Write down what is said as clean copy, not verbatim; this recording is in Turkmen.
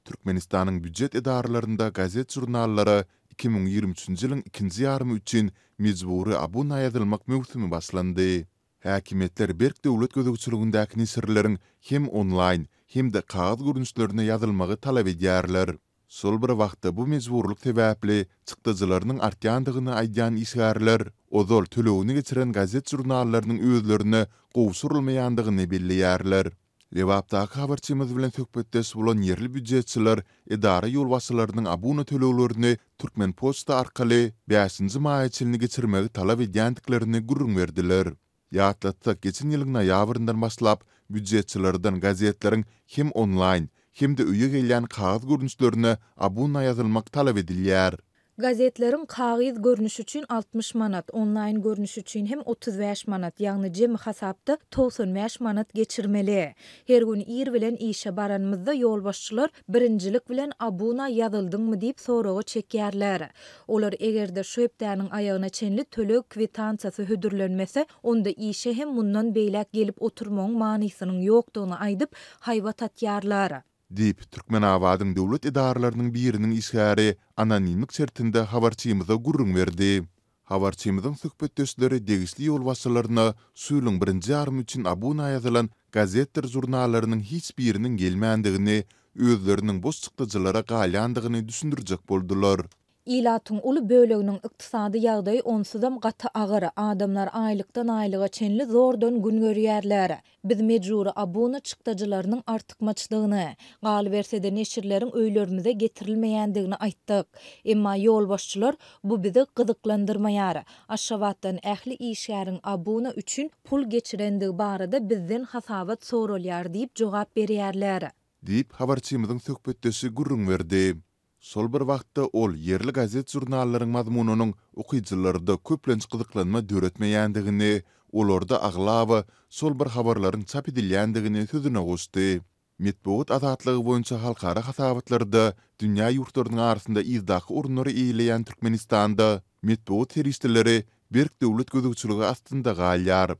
Türkmenistanyň býujet edaralarynda gazet-žurnallara 2023-nji ýylyň ikinji ýarymy üçin mejbury abuna ýazylmak möwsümi başlandy. Häkimiýetler berk döwlet gözegçiligindäki neşirleriň hem onlaýn, hem-de kagyz görnüşlerine ýazylmagy talap edýärler. Şol bir wagtda bu mejburylyk sebäpli çykdajylarynyň artýandygyny aýdýan işgärler ozal tölegini geçiren gazet-žurnallarynyň özlerine gowşurylmaýandygyny belleýärler. Lebapdaky habarçymyz bilen söhbetdeş bolan ýerli býujetçiler edara ýolbaşçylarynyň abuna töleglerini Türkmenpoçta arkaly bäşinji maýa çenli geçirmegi talap edýändiklerini gürrüň berdiler. Ýatlatsak, geçen ýylyň noýabryndan başlap, býujetçilerden gazetleriň hem onlaýn, hem-de öýe gelýän kagyz görnüşlerine abuna ýazylmak talap edilýär. Gazetleriň kagyz görnüşi üçin 60 manat, onlaýn görnüşi üçin hem 35 manat, ýagny jemi hasapda 95 manat geçirmeli. Her gün ir bilen işe baranymyzda ýolbaşçylar birinjilik bilen abuna ýazyldyňmy diýip soraga çekýärler. Olar eger-de şu hepdäniň aýagyna çenli töleg kwitansiýasy hödürlenmese, onda işe hem mundan beýläk gelip oturmagyň manysynyň ýokdugyny aýdyp, haýbat atýarlar. Diýip, Türkmenabadyň döwlet edaralarynyň biriniň işgäri anonimlik şertinde habarçymyza gürrüň berdi. Habarçymyzyň söhbetdeşleri degişli ýolbaşçylaryna şu ýylyň birinji ýarymy üçin abuna ýazylan gazetdir žurnallarynyň hiç biriniň gelmändigini, özleriniň boş çykdajylara galýandygyny düşündirjek boldular. Ilatyň uly böleginiň ykdysady ýagdaýy onsuzam gaty agyr, adamlar aýlykdan-aýlyga çenli zordan gün görýärler. Biz mejbury abuna çykdajylarynyň artykmaçdygyny, galyberse-de neşirleriň öýlerimize getirilmeýändigini aýtdyk. Emma ýolbaşçylar bu bizi gyzyklandyrmaýar. Aşgabatdan ähli işgäriň abuna üçin pul geçirendigi barada bizden hasabat soralýar diýip jogap berýärler. Diýip, habarçymyzyň söhbetdeşi gürrüň berdi. Şol bir wagtda, ol ýerli gazet-žurnallaryň mazmunynyň okyjylarda köplenç gyzyklanma döretmeýändigini, olarda aglaba şol bir habarlaryň çap edilýändigini sözüne goşdy. Metbugat azatlygy boýunça halkara hasabatlarda dünýä ýurtlarynyň arasynda yzdaky orunlary eýeleýän Türkmenistanda metbugat serişdeleri berk döwlet gözegçiligi astynda galýar.